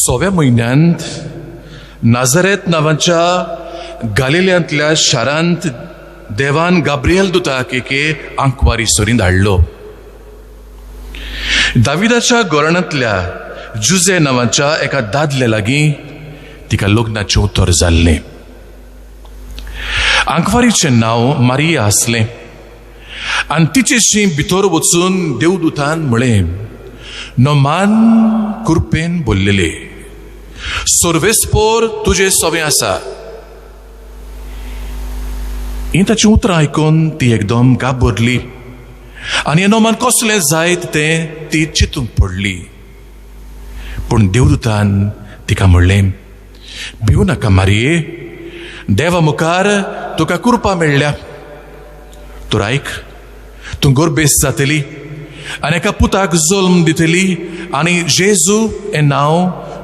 सव्या म्हयन्यांत नाझरेत नांवाच्या गालिल्यांतल्या शारांत देवान गाब्रियल दुताक एके आंकवारी सरी धाडलो. दाविदाच्या गोरणांतल्या जुजे नांवाच्या एका दादल्या लागीं तिका लग्नाचें उतर जाल्लें. आंकवारीचें नांव मारिया आसलें आनी तिचेशी भितर वचून देवदूतान म्हळें, नमान कुरपेन बोल्लेले, सर्वेस्पोर तुजे सवें आसा. ही ताचीं उतरां आयकून ती एकदम घाबरली आनी हें नमान कसलें जायत तें ती चिंतूंक पडली. पूण देवदूतान तिका म्हणलें, भिवू नाका मारये, देवा मुखार तुका कृपा मेळ्ळ्या. तर आयक, तूं गोरबेस जातली आनी एका पुताक जल्म दितली आनी जेजू हें नांव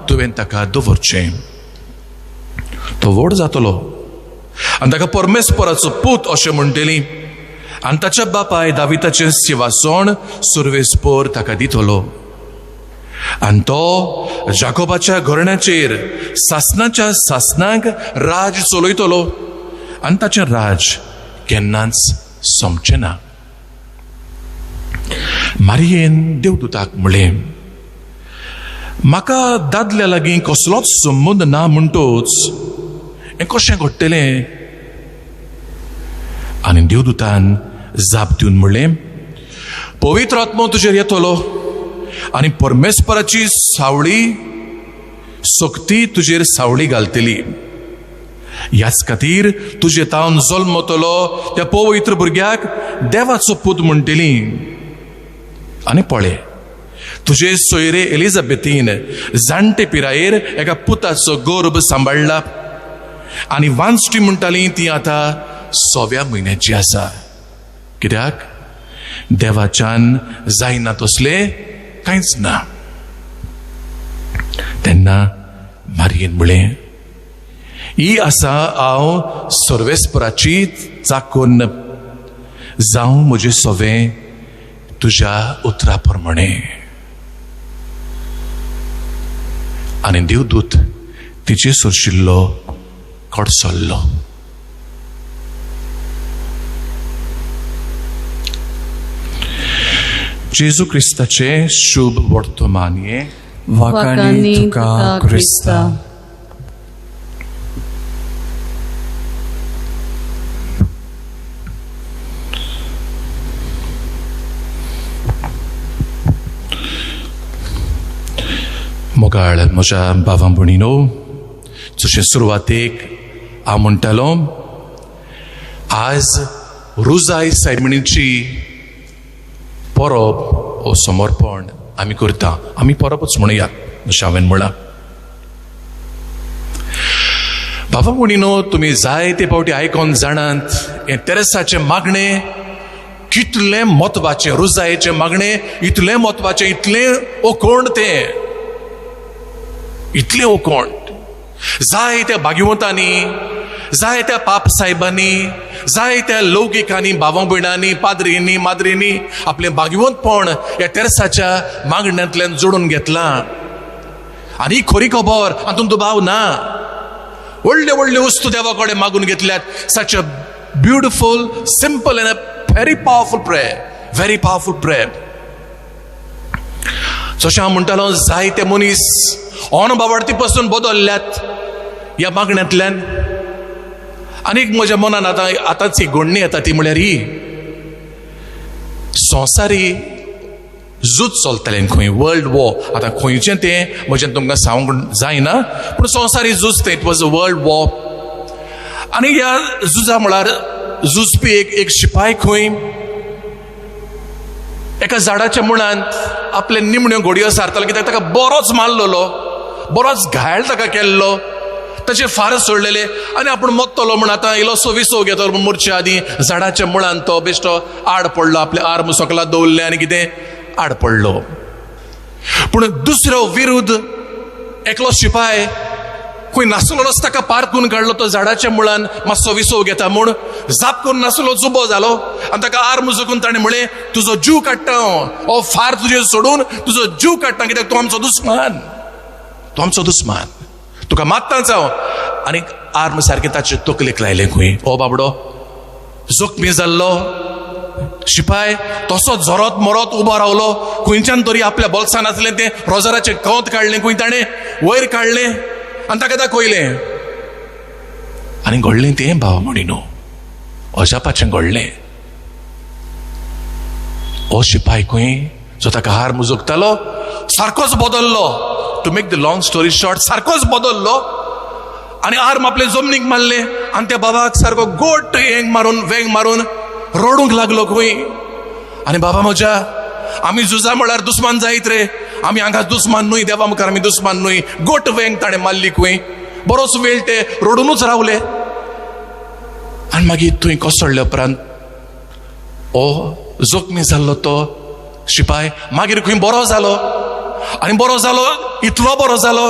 तुवें ताका दवरचें. तो व्हड जातलो आनी ताका परमेस्पराचो पूत अशें म्हणटली आनी ताच्या बापाय दाविताचें शिवासण सुर्वेस्पोर ताका दितलो आनी तो जाकोबाच्या घरण्याचेर सासनाच्या सासनाक राज चलयतलो आनी ताचें राज केन्नाच सोंपचें ना. मारियेन देवदूताक म्हणलें, म्हाका दादल्या लागीं कसलोच संबंद ना म्हणटोच हें कशें घडटलें? आनी देवदूतान जाप दिवन म्हणलें, पवित्र आत्मो तुजेर येतलो आनी परमेस्पराची सावळी सक्ती तुजेर सावळी घालतली. ह्याच खातीर तुजे तावन जल्मतलो त्या पवित्र भुरग्याक देवाचो पूत म्हणटली. आनी पळय, तुजे सोयरे एलिझाबेथीन जाणटे पिरायेर एका पुताचो गर्भ सांबाळ्ळा आनी वांचटी म्हणटाली ती आतां सव्या म्हयन्याची आसा. कित्याक देवाच्यान जायना तसलें कांयच ना. तेन्ना मारयेन म्हळें, ही आसा हांव सर्वेस्पराची चाकून, जावं म्हजें सवें तुज्या उतरा प्रमाणे. आनी देवदूत तिचे सोरशिल्लो कडसल्लो. जेजू क्रिस्ताचें शुभ वर्तमान हें. वाखाणी तुका क्रिस्ता. मोगाळ म्हज्या भावां भयणीनो, जशें सुरवातेक हांव म्हणटालो, आज रुजाय सायमणीची परब हो समर्पण आमी करता. आमी परबच म्हणया जशें हांवें म्हळां. बाबा म्हणिनो, तुमी जायते फावटी आयकोन जाणात हें तेरेसाचें मागणें कितलें म्हत्वाचें, रुजायेचें मागणें इतलें म्हत्वाचें, इतलें ओकोण तें, इतलें ओकोण. जायत्या भाग्यवंतांनी, जायत्या पाप साहेबांनी, जायत्या लौकिकांनी, भावा भयणांनी, पाद्रींनी, माद्रींनी आपलें भाग्यवंतपण ह्या तेरसाच्या मागण्यांतल्यान जोडून घेतलां. आनी ही खरी खबर, हातूंत दुबाव ना. व्हडले व्हडले वस्तू देवा कडेन मागून घेतल्यात. Such a beautiful, simple and a very powerful prayer, very powerful prayer. जशें हांव म्हणटालो, जायते मनीस अणबावाडती पासून बदलल्यात ह्या मागण्यांतल्यान. आनीक म्हज्या मनान आतां आतांच एक घडणी येता ती म्हळ्यार ही संवसारी झूज चलतालें खंय, वर्ल्ड वॉर. आतां खंयचें तें म्हज्यान तुमकां सांगूंक जायना, पूण संवसारी झूज तें, it was a world war. आनी ह्या झुजा म्हळ्यार झुजपी एक एक शिपाय खंय एका झाडाच्या मुळांत आपले निमण्यो घोडयो सारतालो, कित्याक ताका बरोच मारलेलो, बरोच घायल ताका केल्लो, ताचे फार सोडलेले आनी आपूण मरतलो म्हूण आतां इल्लोसो विसव घेतलो म्हूण मरचे आदीं झाडाच्या मुळांत तो बेश्टो आड पडलो, आपले आर्म सकला दवरले आनी कितें आड पडलो. पूण दुसरो विरुद्ध एकलो शिपाय खंय नासलोच ताका पारकून काडलो, तो झाडाच्या मुळान मातसो विसव घेता म्हूण जाप करून नासलो जुबो जालो आनी ताका आर्म जगून ताणें म्हणलें, तुजो जीव काडटा हांव, हो फार तुजेर सोडून तुजो जीव काडटा, कित्याक तूं आमचो दुस्मान. तूं आमचो दुस्मान, तुका मात्ताच हांव. आनी आर्म सारकें ताचे तकलेक लायलें खंय. ओ बाबडो जखमी जाल्लो शिपाय तसो झरत मरत उबो रावलो. खंयच्यान तरी आपल्या बोल्सान आसलें तें रोजराचें कवत काडलें खंय ताणें, वयर काडलें आनी ताका दाखयलें. आनी घडलें तें भावा म्हणिनो अजापाचें घडलें. हो शिपाय खंय जो ताका हार मुजोगतालो सारकोच बदल्लो. To make the long story short, सारकोच बदल्लो आनी आर्म आपले जमनीक मारलें आनी त्या बाबाक सारको गोट हेंग मारून वेंग मारून रडूंक लागलो खंय. आनी बाबा म्हज्या, आमी झुजा म्हळ्यार दुस्मान जायत रे, आमी हांगा दुस्मान न्हय, देवा मुखार आमी दुस्मान न्हय. गोट वेंग ताणें मारली खंय. बरोच वेळ ते रडुनूच रावले. आनी मागीर थंय कोसळ्ळे उपरांत ओ जखमी जाल्लो तो शिपाय मागीर खंय बरो जालो. आनी बरो जालो, इतलो बरो जालो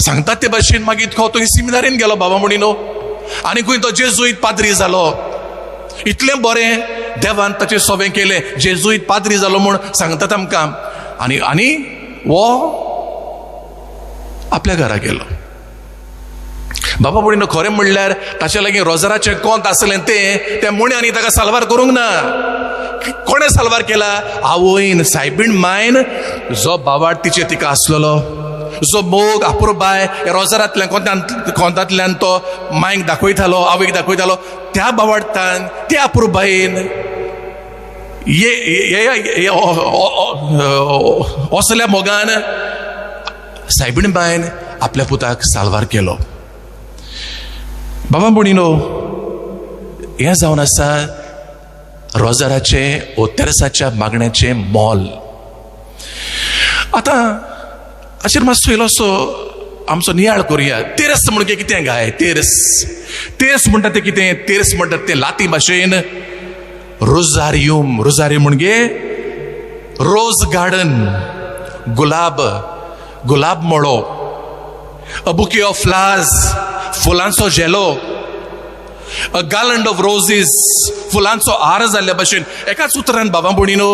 सांगतात ते भाशेन मागीर तो थंय सिमिनारीन गेलो बाबा म्हणिनो. आनी खंय तो जेजुईत पाद्री जालो. इतलें बरें देवान ताचें सोबें केलें, जेजुईत पाद्री जालो म्हूण सांगतात आमकां. आनी आनी हो आपल्या घरा गेलो. बाबा म्हणिनो खरें म्हणल्यार ताचे लागीं रोजराचें कोंत आसलें तें त्या मुण्यांनी ताका साल्वार करूंक ना. कोणें साल्वार केला? आवयन, सायबीण मायन जो बावाड तिचे तिका आसलेलो, जो मोग अपुरबाय रोजरांतल्यान कोंतांतल्यान तो मायक दाखयतालो, आवयक दाखयतालो, त्या बावाडतान त्या अपुरबायेन ये असल्या मोगान सायबीण बायन आपल्या पुताक साल्वार केलो. बाबा म्हणिनो हें जावन आसा रोजाराचें ओ तेरसाच्या मागण्याचें मोल. आतां हाचेर मातसो इल्लोसो आमचो नियाळ करुया. तेरस म्हणजे कितें गाय? तेरस तेरस म्हणटा तें कितें? तेरस म्हणटात तें लाती भाशेन रोजारियम. रोजारियम म्हणजे रोज गार्डन, गुलाब, गुलाब मळो, अ बुके ऑफ फ्लावर्स, फुलांचो झेलो, अ गार्लंड ऑफ रोजीस, फुलांचो हार जाल्ल्या भशेन. एकाच उतरान बाबा भयणीनो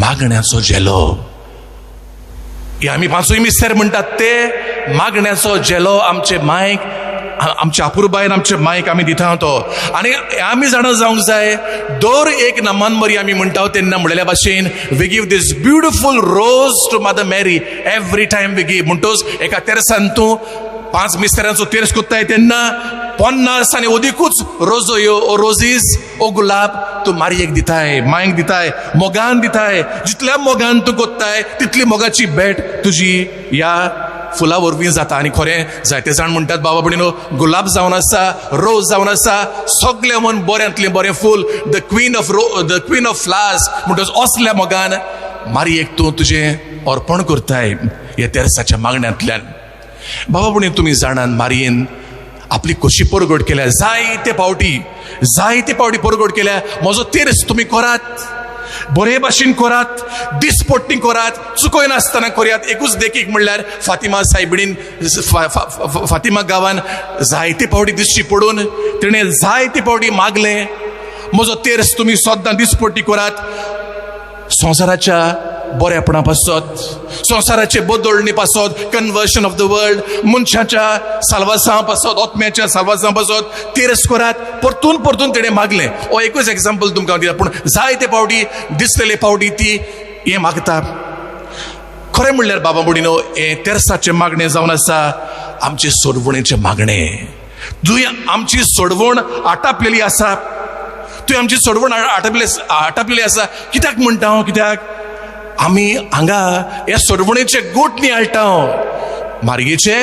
मागण्याचो झेलो. हे आमी पांचूय मिस्तेर म्हणटात ते मागण्याचो झेलो आमचे मायक, आमच्या अपुरबायन आमचे मायक आमी दिता तो. आनी आमी जाणा जावंक जाय, दर एक नमानमरी आमी म्हणटा तेन्ना म्हणलेल्या भाशेन we give this beautiful rose to Mother Mary every time we give. म्हणटोच एका तेरसान तूं 5 मिस्तेरांचो तेर्स कोत्ताय तेन्ना 50 आनी अदिकूच रोजो यो ओ रोजीस ओ गुलाब तूं मारयेक दिताय, मायक दिताय, मोगान दिताय. जितल्या मोगान तूं कोत्ताय तितली मोगाची भेट तुजी ह्या फुलां वरवीं जाता. आनी खरें जायते जाण म्हणटात बाबा भयणीनो गुलाब जावन आसा, रोज जावन आसा, सगळें म्हण बऱ्यांतलें बरें फूल, the queen of the queen of flowers. म्हणटच असल्या मोगान मारयेक तूं तुजें अर्पण करताय ह्या तेरसाच्या मागण्यांतल्यान. बाबा भयणी तुमी जाणात मारयेन आपली कशी परगट केल्या, जायते फावटी, जायते फावटी परगट केल्या. म्हजो तेर्स तुमी करात, बरे भाशेन करात, दिसपट्टी करात, चुकयनासतना करात. एकूच देखीक म्हणल्यार फातिमा सायबिणीन फातिमा गांवान जायते फावटी दिसची पडून तिणें जायते फावटी मागलें, म्हजो तेर्स तुमी सद्दां दिसपट्टी करात, संवसाराच्या बरेपणा पासत, संवसाराचे बदलणी पासत, कन्वर्शन ऑफ the world, मनशाच्या साल्वासां पासत, आत्म्याच्या साल्वासां पासत तेरस करात. परतून परतून तिणें मागलें. हो एकूच एग्जाम्पल तुमकां हांव दिता, पूण जायते फावटी दिसलेले फावटी ती हें मागता. खरें म्हणल्यार बाबा भयणीनो हें तेरसाचें मागणें जावन आसा आमचे सोडवणेचें मागणें. तुवें आमची सोडवण आटापलेली आसा, तुवें आमची सोडवण आटापलेली आसा. कित्याक म्हणटा हांव? कित्याक आमी हांगा हे सोडवणेचे गूट नियाळटा मार्गेचे,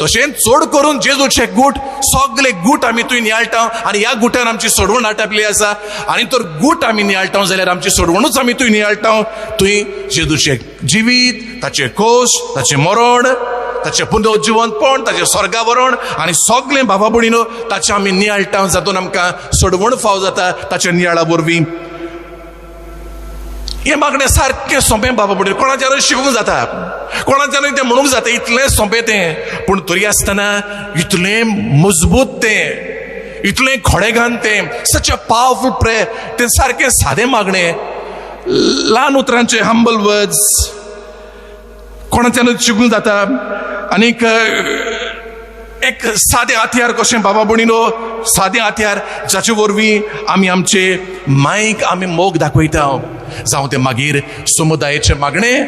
तशेंच चड करून जेजूचे गूट, सगळे गूट आमी थंय नियाळटा आनी ह्या गुटान आमची सोडवण आटापली आसा. आनी तर गूट आमी नियाळटा जाल्यार आमची सोडवणूच आमी थंय नियाळटा. थंय जेजूचें जिवीत, ताचें कोश, ताचें मरण, ताचें पुनर्जिवंतपण, ताचें स्वर्गावरण आनी सगळें बाबा भयणीनो ताचें आमी नियाळटा, जातून आमकां सोडवण फाव जाता ताच्या नियाळा वरवीं. हें मागणें सारकें सोंपें बाबा भयणी, कोणाच्यानूय शिकूंक जाता, कोणाच्यानूय तें म्हणूंक जाता, इतलें सोंपें तें. पूण तरी आसतना इतलें मजबूत तें, इतलें खोडेगान तें, सच अ पावरफूल प्रेयर. तें सारकें सादें मागणें, ल्हान उतरांचें, हंबल वर्ड्स. कोणाच्यानूच शिकूंक जाता. आनीक एक सादें हत्यार कशें बाबा भयणीनो, सादें हत्यार जाचे वरवीं आमी आमचे मायक आमी मोग दाखयता, जावं तें मागीर समुदायाचें मागणें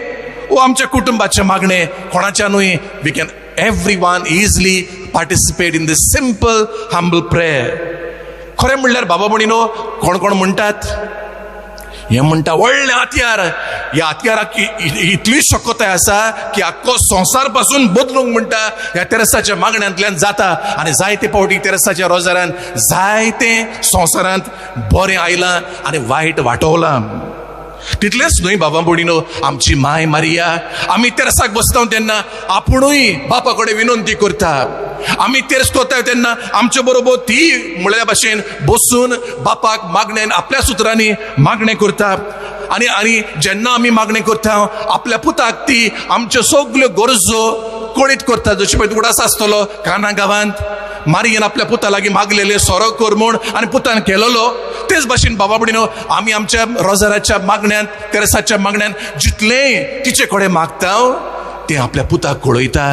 वो आमच्या कुटुंबाचें मागणें, कोणाच्यानूय we can every one easily participate in this simple humble prayer. खरें म्हणल्यार बाबा भयणीनो, कोण कोण म्हणटात हें म्हणटा व्हडलें हत्यार, ह्या हत्याराक इतली शक्यताय आसा की आख्खो संवसार पासून बदलूंक म्हणटा ह्या तेरसाच्या मागण्यांतल्यान जाता. आनी जायते फावटी तेरसाच्या रोजारान जायते संवसारांत बरें आयलां आनी वायट वाटवलां. तितलेंच न्हय बाबा भयणीनो, आमची माय मारिया आमी तेरसाक बसता तेन्ना आपुणूय बापा कडेन विनंती करता. आमी तेर्स करता तेन्ना आमचे बरोबर ती म्हणल्या भाशेन बसून बापाक मागणें आपल्या सुत्रांनी मागणें करता. आनी आनी जेन्ना आमी मागणें करता आपल्या पुताक ती आमच्यो सगल्यो गरजो कळीत करता. जशें पळय उगडास आसतलो काना गांवांत मारियेन आपल्या पुता लागीं मागलेले सोरो कर म्हूण आनी पुतान केलेलो. तेच भाशेन बाबा भयणीनो, आमी आमच्या रोजाराच्या मागण्यांत तेरसाच्या मागण्यांत जितलें तिचे कडेन मागता तें आपल्या पुताक कळयता.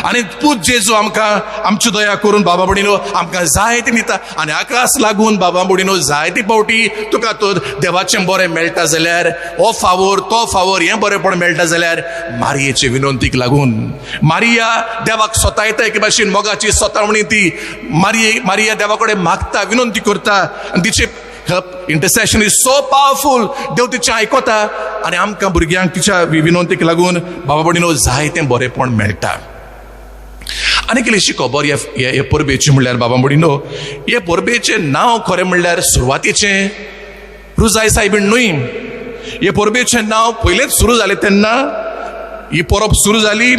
आनी पूत जेजू आमकां आमची दया करून बाबा भयणीनो आमकां जायते दिता. आनी आकाश लागून बाबा भयणीनो जायते फावटी तुका तो देवाचें बरें मेळटा जाल्यार हो फावोर तो फावोर हें बरेंपण मेळटा जाल्यार मारयेचे विनंतीक लागून. मारिया देवाक सोतायता एके भाशेन मोगाची सोतावणी ती मारिया देवा कडेन मागता, विनंती करता आनी तिचे इंटरसेशन is so powerful. देव तिचें आयकता आनी आमकां भुरग्यांक तिच्या विनंतीक लागून बाबा भयणीनो जायतें बरेंपण मेळटा. आनी कितलीशी खबर ह्या परबेची म्हणल्यार बाबा भयणीनो, हे परबेचें नांव खरें म्हणल्यार सुरवातेचें रुजाय सायबीण न्हय. हे परबेचें नांव पयलेंच सुरू जालें तेन्ना ही परब सुरू जाली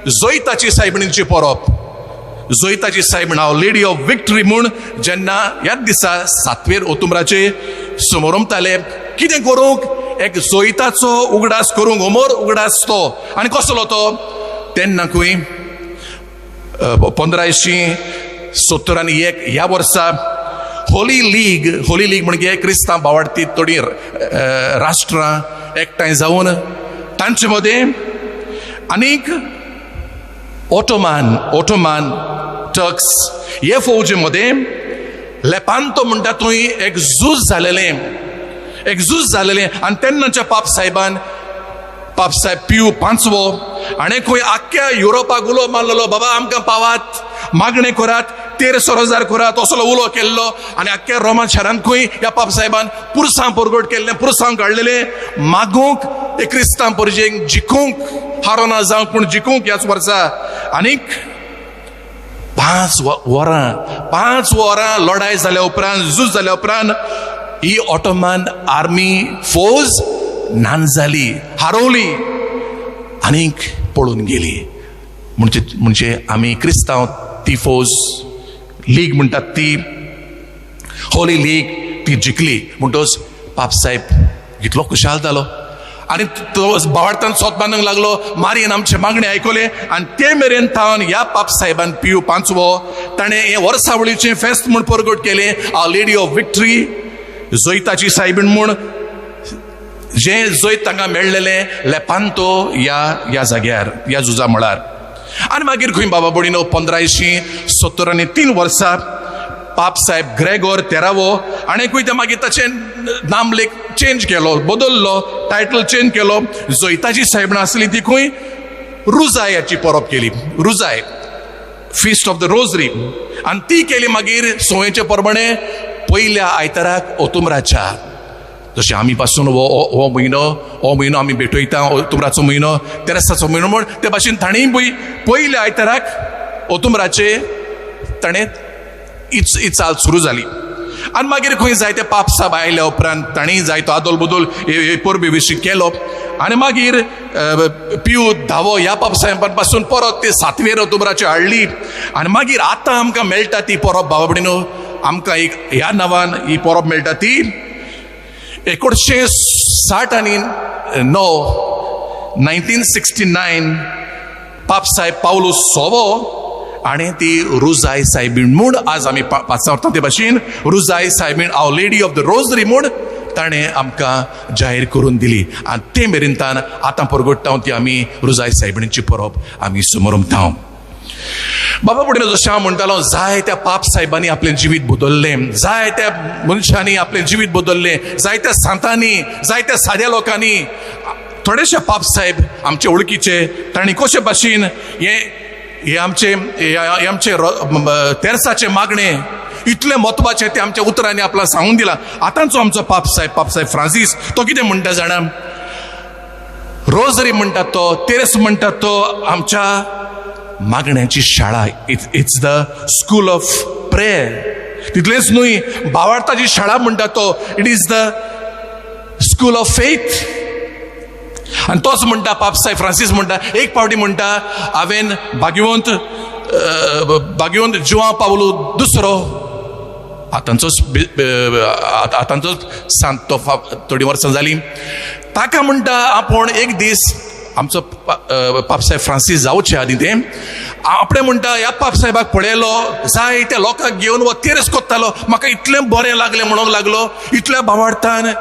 जैताची सायबिणीची परब, जैताची सायबीण, हांव लेडी ऑफ विक्टरी म्हूण जेन्ना ह्याच दिसा सातवेर ओतुमराचे समोरमताले कितें करूंक, एक जैताचो उगडास करूंक, अमर उगडास तो. आनी कसलो तो तेन्ना खंय 1571 ह्या वर्सा होली लीग, होली लीग म्हणजे क्रिस्तांव भावार्थी थोडी राष्ट्रां एकठांय जावन तांचे मदें आनीक ओटोमान टर्क्स हे फौजे मदें लेपांतो म्हणटा थंय एक झूज जालेलें, एक झूज जालेलें. आनी तेन्नाच्या पाप साहेबान, पाप साहेब पियू पांचवो आनी खंय आख्ख्या युरोपाक उलो मारलेलो, बाबा आमकां पावात, मागणें करात, तेरसो रोजार करात, असलो उलो केल्लो. आनी आख्ख्या रोमन शारांत खंय ह्या पाप साहेबान पुरसां परगट केल्लें, पुरसां काडलेलें मागूंक एक क्रिस्तांव परजेक जिखूंक, हारोना जावंक पूण जिखूंक ह्याच वर्सा. आनीक 5 वरां लढाय जाल्या उपरांत, झूज जाल्या उपरांत ही ऑटोमान आर्मी फौज नान जाली, हारोवली आनीक पळून गेली. म्हणजे म्हणजे आमी क्रिस्तांव ती फौज लीग म्हणटात ती होली लीग ती जिखली. म्हणटच पापसाहेब इतलो खुशाल जालो आनी तो भावार्थान सोत बांदूंक लागलो. मारयेन आमचे मागणें आयकलें आनी ते मेरेन थावन ह्या पापसाहेबान पियू पांचवो ताणें हें वर्सावळीचें फेस्त म्हूण परगट केलें, आवर लेडी ऑफ विक्ट्री, जैताची सायबीण म्हूण जें जैत तांकां मेळ्ळेलें लेपांतो ह्या ह्या जाग्यार ह्या झुजा मळार. आनी मागीर खंय बाबा भयणीनो 1573 वर्सा पापसाहेब ग्रेगोर तेरावो आनी खंय ते मागीर ताचें नामलेख चेंज केलो, बदल्लो, टायटल चेंज केलो. जैताची सायबणां आसली ती खंय रुजायाची परब केली, रुजाय, फिस्ट ऑफ the rosary. आनी ती केली मागीर संवयेचे परबणे पयल्या आयताराक ओतुमराच्या. जशें आमी पासून हो हो म्हयनो, हो म्हयनो आमी भेटयता ओतुमराचो म्हयनो, तेरेसाचो म्हयनो म्हूण, ते भाशेन तांणी पयल्या आयताराक ओतुमराचे ताणें ही चाल सुरू जाली. आनी मागीर खंय जायते पापसाब आयल्या उपरांत तांणी जायतो आदोल बदोल हे परबे विशीं केलो. आनी मागीर पियू धावो ह्या पापसाहेबान पासून परत ते सातवेर ओतुमराची हाडली. आनी मागीर आतां आमकां मेळटा ती परब बाबा भयणीनो, आमकां एक ह्या नांवान ही परब मेळटा ती 1969, 1969 पापसाहेब पावलू सोवो आनी ती रुजाय सायबीण म्हूण आज आमी पाचारता ते भाशेन रुजाय सायबीण, our lady of the rosary म्हूण ताणें आमकां जाहीर करून दिली. आनी ते मेरेन आतां परगट्टा ती आमी रुजाय सायबिणीची परब आमी समरमता. बाबा बुडीनो, जशें हांव म्हणटालो, जायत्या पाप साहेबांनी आपलें जिवीत बदललें, जायत्या मनशांनी आपलें जिवीत बदललें, जायत्या सांतांनी, जायत्या साद्या लोकांनी. थोडेशे पाप साहेब आमचे वळखीचे, तांणी कशे भाशेन हे हे आमचे हे आमचे तेरसाचे मागणे इतलें म्हत्वाचें तें आमच्या उतरांनी आपल्याक सांगून दिलां. आतांचो आमचो पाप साहेब, पाप साहेब फ्रांसीस, तो कितें म्हणटा जाणा? रोजरी म्हणटा तो, तेरस म्हणटा तो आमच्या मागण्याची शाळा. It's the school of prayer. तितलेंच न्हय, भावार्थाची शाळा म्हणटा तो. It is the school of faith. आनी तोच म्हणटा, पापसाहेब फ्रांसीस म्हणटा, एक फावटी म्हणटा, हांवें भाग्यवंत जुवां पावलो दुसरो, आतांचोच सांत तो, थोडीं वर्सां जालीं ताका, म्हणटा आपूण एक दीस आमचो पापसाहेब फ्रांसीस जावचे आदीं तें आपणें म्हणटा ह्या पापसाहेबाक पळयलो, जायत्या लोकांक घेवन हो तेरस कोत्तालो, म्हाका इतलें बरें लागलें म्हणूंक लागलो. इतल्या भावार्थान,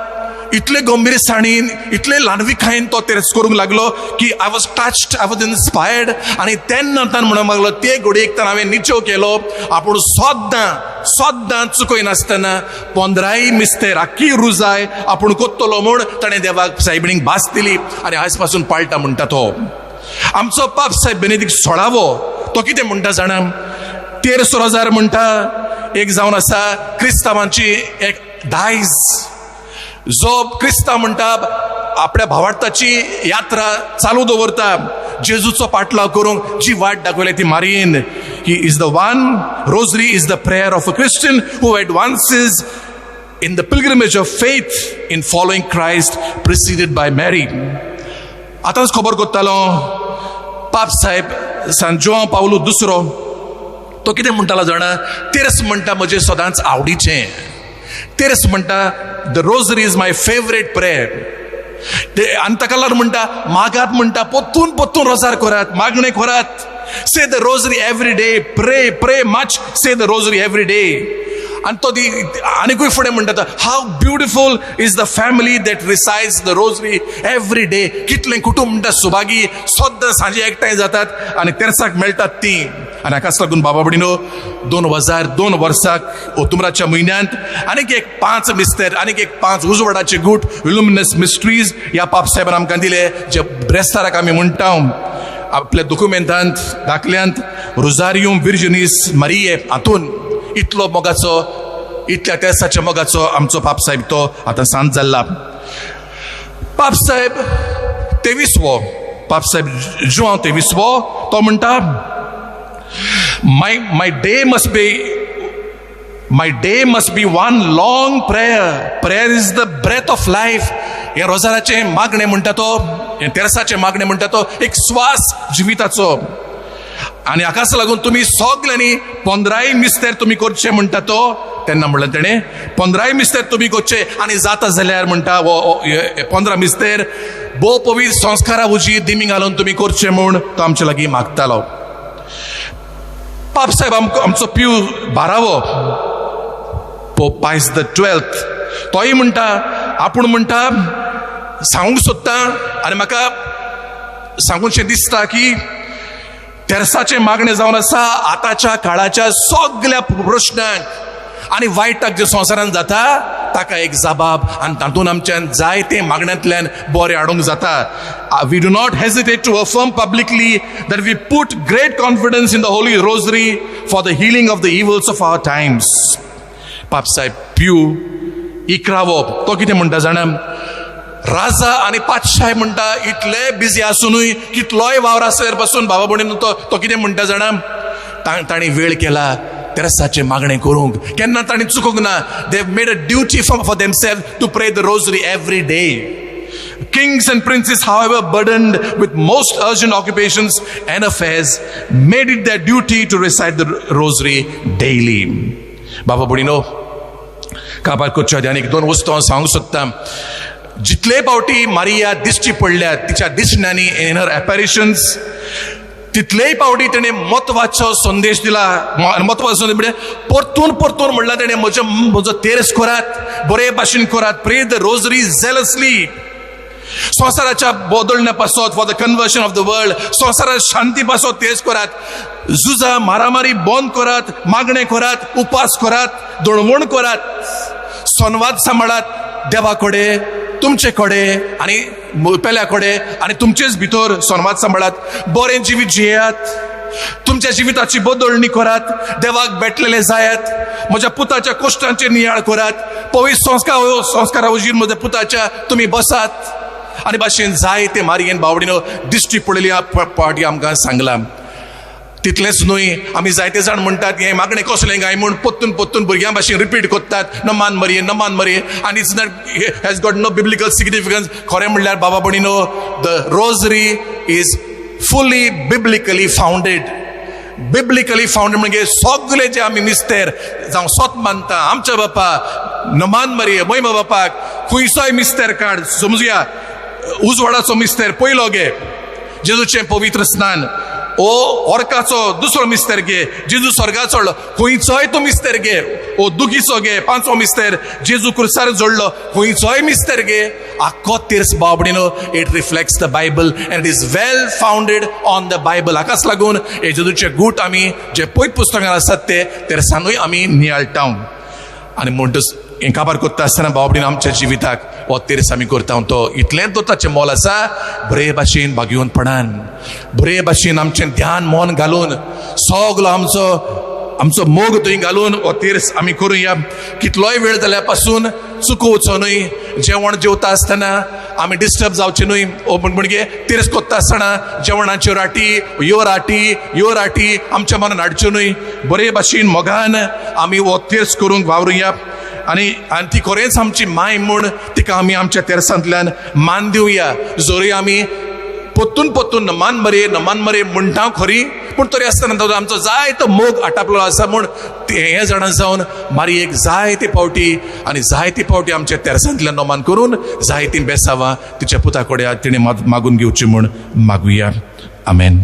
इतले गंभीरसाणीन, इतले ल्हानविकायेन तो तेरस करूंक लागलो की I was touched, I was inspired. आनी तेन्ना तान म्हणूंक लागलो, ते घडयेक तर हांवें निश्चय केलो, आपूण सद्दां सद्दां चुकयनासतना 15य मिस्तेर, आख्खी रुजाय आपूण कोत्तलो म्हूण ताणें देवाक सायबिणीक भास दिली आनी आयज पासून पाळटा म्हणटा तो. आमचो पाप साहेब बेनेदीक 16वो, तो कितें म्हणटा जाणा? तेरस रोजार म्हणटा एक जावन आसा क्रिस्तांवांची एक दायज. जो क्रिस्तांव म्हणटा आपल्या भावार्थाची यात्रा चालू दवरता, जेजूचो पाटलाव करूंक जी वाट दाखयल्या ती मारियेन. He is the one. Rosary is the prayer of a Christian who advances in the pilgrimage of faith in following Christ, preceded by Mary. आतांच खबर करतालो, पाप साहेब सान जुआंव पावलू दुसरो, तो कितें म्हणटालो जाणा? तेरस म्हणटा म्हजें सदांच आवडीचें. तेरस म्हणटा, the rosary is my favourite prayer. ते आनी ताका लागून म्हणटा, मागात म्हणटा, पोत्तून पोत्तून रोजार करात, मागणें करात. Say the rosary every day. Pray, pray much. Say the rosary every day. आनी तो दी आनीकूय फुडें म्हणटा, how beautiful is the family that recites the rosary every day. कितलें कुटुंब म्हणटा सुभागी, सद्दां सांजे एकठांय जातात आनी तेरसाक मेळटात ती. आनी हाकाच लागून बाबा भयणीनो, 2002 वर्साक ओतुमराच्या म्हयन्यांत आनीक एक पांच मिस्तेर, आनीक एक पांच उजवाडाचे गूट, इलुमिनस मिस्ट्रीज ह्या पापसाहेबान आमकां दिले, जे ब्रेस्ताराक आमी म्हणटा आपल्या दोकुमेंतांत, दाखल्यांत, रोजारियम विर्जनीस मारिये. हातून इतलो मोगाचो, इतल्या तेरसाच्या मोगाचो आमचो पापसाहेब, तो आतां सांत जाल्ला. पापसाहेब 23वो, पापसाहेब जुआंव 23वो, तो म्हणटा, my day must be one long prayer. Prayer is the breath of life. हे रोजाराचें मागणें म्हणटा तो, हें तेरसाचें मागणें म्हणटा तो एक स्वास जिविताचो. आनी हाकाच लागून तुमी सगल्यांनी 15य मिस्तेर तुमी करचे म्हणटा तो. तेन्ना म्हणलें तेणें, 15य मिस्तेर तुमी करचे आनी जाता जाल्यार म्हणटा हो 15 मिस्तेर भोव पवित्र संस्कारा उजीर दिमी घालून तुमी करचे म्हूण तो आमचे लागीं मागतालो. पाप साहेब आमचो प्यू 12वो, पोप पायस the 12th, तोय म्हणटा, आपूण म्हणटा सांगूंक सोदता आनी म्हाका सांगूनशें दिसता की तेरसाचें मागणें जावन आसा आतांच्या काळाच्या सगल्या प्रश्नांक आनी वायटाक जे संवसारांत जाता ताका एक जबाब आनी तातूंत आमच्यान जायते मागण्यांतल्यान बरें हाडूंक जाता. We do not hesitate to affirm publicly that we put great confidence in the Holy Rosary for the healing of the evils of our times. पापसाहेब प्यू 11वो, तो कितें म्हणटा जाणा? राजा आनी पातशाय म्हणटा इतले बिजी आसुनूय, कितलोय वावर आसल्यार पासून, बाबा भयणीनो, तो तो कितें म्हणटा जाणा? तांणी वेळ केला तेरसाचें मागणें करूंक. केन्ना तांणी चुकूंक ना. They made a duty for themself to pray the rosary every day. Kings and princes, however burdened with most urgent occupations and affairs, made it their duty to recite the rosary daily. बाबा भयणीनो, काबार करच्या आदी आनीक दोन वस्तू हांव सांगूंक सोदतां. जितले फावटी मारिया दिश्टी पडल्या, तिच्या दिसण्यांनी, इन हर अपॅरिशन्स. तितलेय पावटी तेणें म्हत्वाचो संदेश दिला. म्हत्वाचो संदेश म्हणजे परतून परतून म्हणला तेणें, म्हजो म्हजो तेर्स करात, बरे भाशेन करात. Pray the rosary zealously. संवसाराच्या बदलण्या पासत, for the conversion of the world, संवसारात शांती पासत तेर्स करात. झुजा मारामारी बंद करात, मागणें करात, उपास करात, दळवण करात, संवाद सांबाळात देवा कडेन, तुमचे कडेन आनी पेल्या कडेन आनी तुमचेच भितर संवाद सांबाळात. बरें जिवीत जियेयात, तुमच्या जिविताची बदलणी करात, देवाक भेटलेले जायात. म्हज्या पुताच्या कश्टांचेर नियाळ करात. पवित्र संस्कार संस्कारा वजीर म्हज्या पुताच्या तुमी बसात. आनी भाशेन जायते मारयेन बावडीनो दिश्टी पडलेली पार्टी आमकां सांगलां. तितलेंच न्हय, आमी जायते जाण म्हणटात हें मागणें कसलें काय म्हूण पोत्तून पोत्तून भुरग्यां भाशेन रिपीट करतात, नमान मरये, नमान मरये, आनी it's not has got no biblical significance. खरें म्हणल्यार बाबा भयणीनो, the rosary is fully biblically founded. Biblically founded म्हणजे सगळे जे आमी मिस्तेर जावं सोत मानता, आमच्या बापा, नमान मरये, महिमा बापाक, खंयचोय मिस्तेर काड. समजुया उजवाडाचो मिस्तेर पयलो घे, जेजूचें पवित्र स्नान, ओ ऑर्काचो दुसरो मिस्तेर घे, जेजू स्वर्गा चडलो, खंयचोय तो मिस्तेर घे, ओ दुखीचो घे, पांचवो मिस्तेर, जेजू क्रुसार जोडलो, खंयचोय मिस्तेर घे, आख्खो तेर्स बाबडीनो, it reflects the Bible and it is well founded on the Bible. हाकाच लागून हे जेजूचे गूट आमी जे पयत पुस्तकां आसात ते तेर्सानूय आमी नियाळटा. आनी म्हणटच हें काबार करता आसतना बाबडीन, आमच्या जिविताक हो तेर्स आमी करता तो इतलेंच तो ताचें मोल आसा. बरे भाशेन भागयवंतपणान, बरे भाशेन आमचें ध्यान मन घालून, सगलो आमचो आमचो मोग थंय घालून हो तेर्स आमी करुया. कितलोय वेळ जाल्या पासून चुकोवचो न्हय. जेवण जेवता आसतना आमी डिस्टर्ब जावचे न्हय. ओ म्हणजे तेर्स कोत्ता आसतना जेवणाच्यो राटी, ह्यो राटी, ह्यो राटी आमच्या मनान हाडच्यो न्हय. बरे भाशेन मोगान आमी हो तेर्स करूंक वावरुया. आनी आनी ती खरेंच आमची माय म्हूण तिका आमी आमच्या तेर्सांतल्यान मान दिवया. जरूय आमी पोत्तून पोत्तून नमान मरे, नमान मरे म्हणटा खरी, पूण तरी आसतना तो आमचो जायतो मोग आटापलो आसा म्हूण हें जाणा जावन मारयेक जायते फावटी आनी जायते फावटी आमच्या तेर्सांतल्यान नमान करून जायतीं बेसावां तिच्या पुता कडेन तिणें मागून घेवची म्हूण मागुया. आमेन.